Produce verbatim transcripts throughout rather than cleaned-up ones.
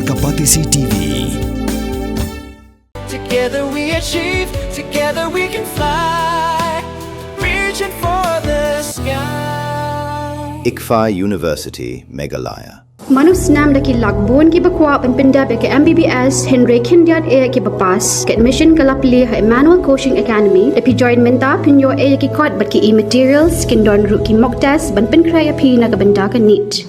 Ka Batesi T V. Together we achieve, together we can fly. Reaching for the sky. ICFAI University, Meghalaya. Mano snam da ki lak bun kiba kwah ban pyndep ïa ka M B B S, hynrei khyndiat eh kiba pass. Ka admission ka la plie ha Emmanuel Coaching Academy. Da phi join mynta phin ïoh eh ïa ki kot bad ki e-materials, kin don ruh ki mock test ban pynkhreh ïa phi na ka bynta ka NEET.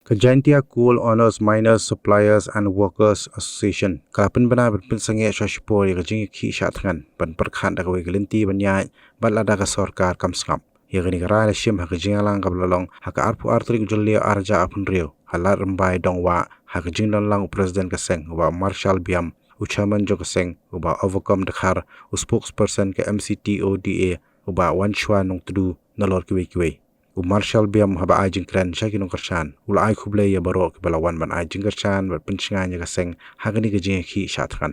Ka Jaintia Coal Owners, Miners, Suppliers and Workers Association ka la pynbna ban pynsangeh sha shipor ïa ka jingïakhih shah thngan ban pyrkhat da kawei ka lynti ban ïaid bad lada ka sorkar kam sngap. Ïa kane ka rai la shim ha ka jingïalang kaba la long ha ka arphew ar tarik u Jylliew arhajar arphew hynriew ha Lad Rymbai Dongwah, ha ka jingdon lang u President ka seng u Bah Marshal Biam, u Chairman jong ka seng u Bah Overcome Dkhar, u Spokesperson ka M C T O D A u Bah Wanshwa Nongtdu, nalor kiwei kiwei. U Marshal Biam haba ai jingkren sha ki nongkyrshan u la ai khublei ïa baroh kiba la wan ban ai jingkyrshan bad pynshngaiñ ïa ka seng ha kane ka jingïakhih shah thngan.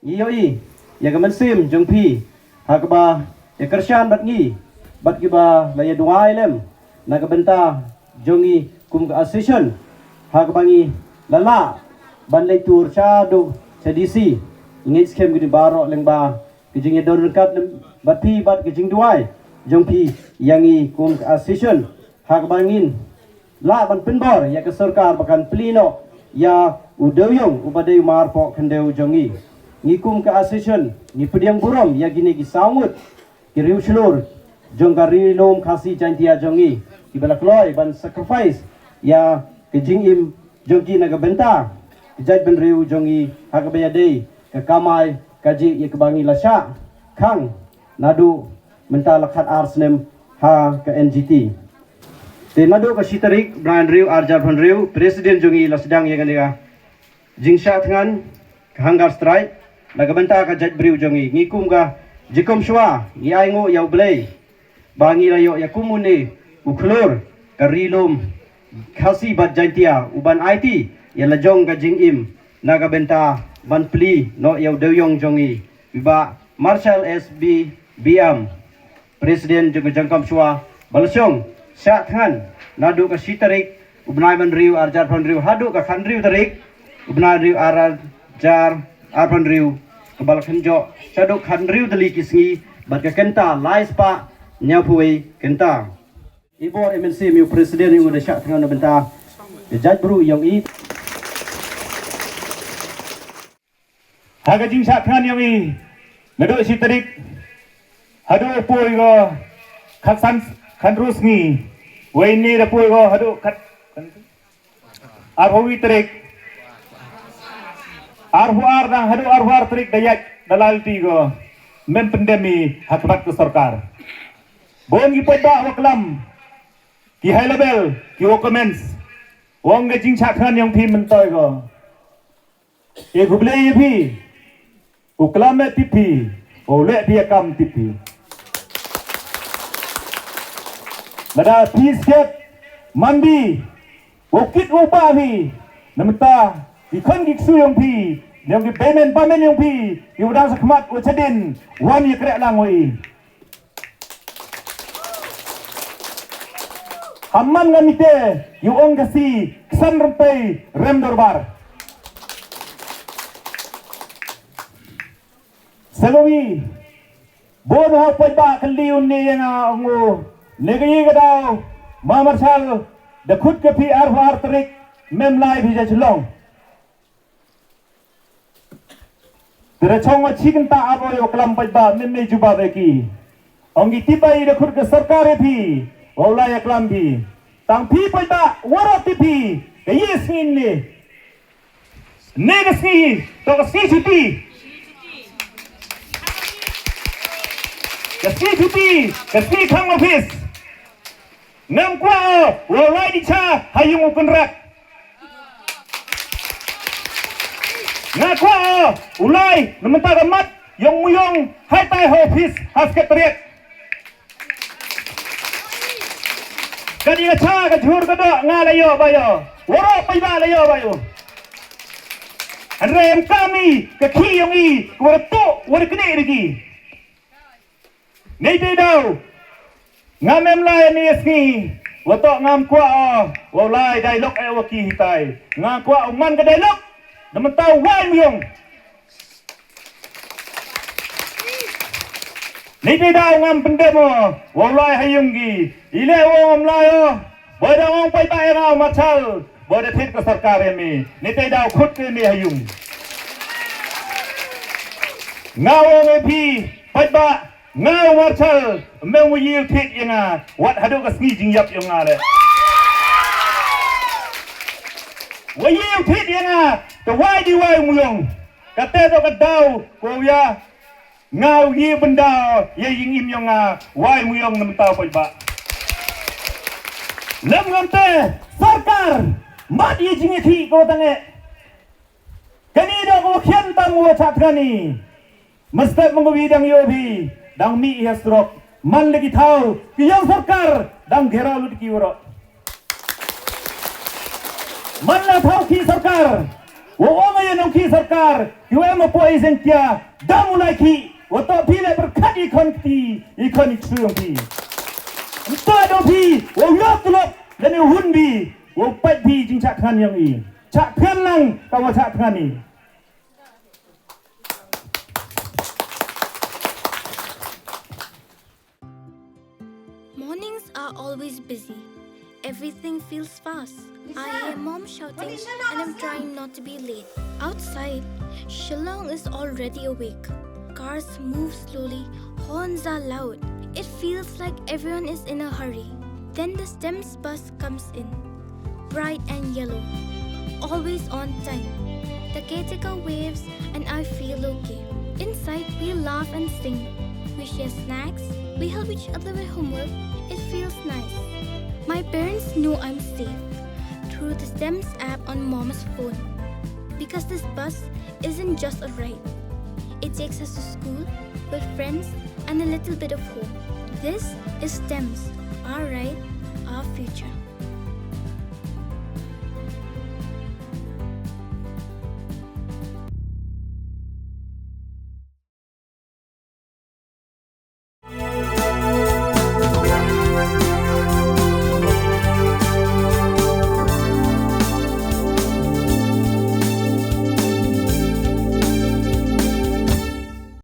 Ngi ïohi ïa ka mynsiem jong phi ha kaba ïa kyrshan bad ngi bad kiba la ïa duwai lem na ka bynta jong ngi kum ka association, ha kaba ngi la lah ban leit tur shaduh sha D C. Ngi skhem kine baroh lyngba ka jingïadon ryngkat bad phi bad ka jingduwai jong phi ïa ngi kum ka association, ha kaba ngin lah ban pynbor ïa ka sorkar ba kan plie noh ïa u dewïong uba dei u marpoh khyndew jong ngi. Ngi kum ka association ngi pdiang burom ïa kine ki saw ngut ki riewshlur jong ka Ri Lum Khasi Jaintia jong ngi, kiba la kloi ban sacrifice ïa ka jingim jong ki na ka bynta ka jaitbynriew jong ngi, ha kaba ïadei ka kamai kajih ïa kaba ngi la shah khang naduh mynta la khatar snem ha ka N G T. Te naduh ka shi tarik u bnai hynriew arhajar arphew hynriew, President jong ngi la sdang ïa kane ka jingshah thngan, ka hunger strike, na ka bynta ka jaitbynriew jong ngi. Ngi kum ka jingkham shuwa ngi ainguh ïa U Blei ba ngi la ïoh ïa kum une u khlur ka Ri Lum Khasi bad Jaintia uban aiti ïa la jong ka jingim na ka bynta ban plie noh ïa u dewïong jong ngi, u Bah Marshal S B Biam, President jong ka jingkham shuwa, ba la shong shah thngan naduh ka shi tarik u bnai hynriew arhajar arphew hynriew haduh ka khathynriew tarik u bnai hynriew arhajar arphew hynriew, kaba la kynjoh shaduh khathynriew tylli ki sngi bad ka kynta lai spah hynñiewphew wei kynta. I bor i mynsiem ïa u President ïa u da shah thngan na bynta ka jaitbru ïong i. Ha ka jingshah thngan ïong i naduh shi tarik haduh poi ko khatsan khathynriew sngi, wei ni da poi ko haduh khat arphew wei tarik, arphew ar dang haduh arphew ar tarik da ïaid da la lynti ko, mem pyndem i ha khmat ka sorkar. Bun ki paidbah wa klam, ki high level, ki wa comments, wa ong ka jingshah thngan ïong phi myntoi ko. E khublei ïa phi, u klam eh tip phi, u leh phi ïa kam tip phi. Lada phi skhem man phi, u kit u bah phi, na mynta ki khun ki ksu ïong phi, ïong ki beimen baimen ïong phi, ki u dang sa khmat u chadien, wan ïa kreh lang u i. Haman nga mite, ïa u ong ka si, ksan rympei rem dorbar. Selawi, bun ha paidbah kylli u ne ïa nga ong u, ne ka ïa ka daw, ma Marshal, da khut ka phi arphew ar tarik, mem lai phi ja Shillong. Te da chong wa chi kynta ap ïa u klam paidbah, mem ne jubab ïa ki. Ong ki tip ba i da khut ka sorkar ïa phi, wa u la ïa klam phi. Tang phi paidbah, waroh tip phi, ka ïa sngi ne. Ne ka sngi, to ka sngi chuti. Ka sngi chuti, ka sngi khang office. Ngam kwah o, wa u lai di cha, ha ïung u kynrad. Nga kwah o, u lai, na mynta ka mat, ïong mu ïong, hai tai ha office, ha secretariat. Ka di ka cha, ka jhur ka doh, nga la ïoh ba ïoh. Waroh paidbah la ïoh ba ïoh. Hynrei em kam i, ka khih ïong i, ka wa da tuh, wa da knieh da ki. Nei te daw. Ngam em lai ne sngi. Wa toh ngam kwah o wa u lai dialogue eh wa ki hitai. Nga kwah u man ka dialogue. Da mynta u Wai Mwiong. Nitei daw ngam pyndem o wa u lai ha yung ki. Ile wa ngam lai o. Boi da ong paidbah ïa nga u Marshal. Boi da thied ka sorkar ïa me. Nitei daw khut ïa me ha yung. Nga ong ïa phi paidbah. Nga u Marshal, me u ïew thied ïa nga, wat haduh ka sngi jingïap ïa nga le. Wa ïew thied ïa nga, te wai di wai Mwiong. Kate to ka daw, ko ïa, nga u ïew bynda, ïa jingim ïa nga, wai Mwiong na mynta paidbah. Lem ngam te, sorkar, mat ïa jingïakhih ko tang eh. Kani da ko khian tam wa chat kani. Mestep mengwi dang ïoh phi, dang mih ïa surok. Man lagi thaw, ki ïong sorkar, dang gheraw lut ki warok. Man la thaw ki sorkar, wa ong ïa nong ki sorkar, ki wa em apo i sengkia, dang u lai ki, wa to phi le berkat i khon kti, i khon i ksu ïong phi. Nta do phi, wa u yok tulok, dan i hun phi, wa u pait phi jingchak khan ïong i. Chak khan lang, ka wa chak khan i. Mornings are always busy. Everything feels fast. I hear mom shouting and I'm trying not to be late. Outside, Shillong is already awake. Cars move slowly, horns are loud. It feels like everyone is in a hurry. Then the STEMS bus comes in. Bright and yellow. Always on time. The caretaker waves and I feel okay. Inside, we laugh and sing. We share snacks. We help each other with homework. It feels nice. My parents know I'm safe through the STEMS app on mom's phone. Because this bus isn't just a ride, it takes us to school, with friends, and a little bit of hope. This is STEMS, our ride, our future.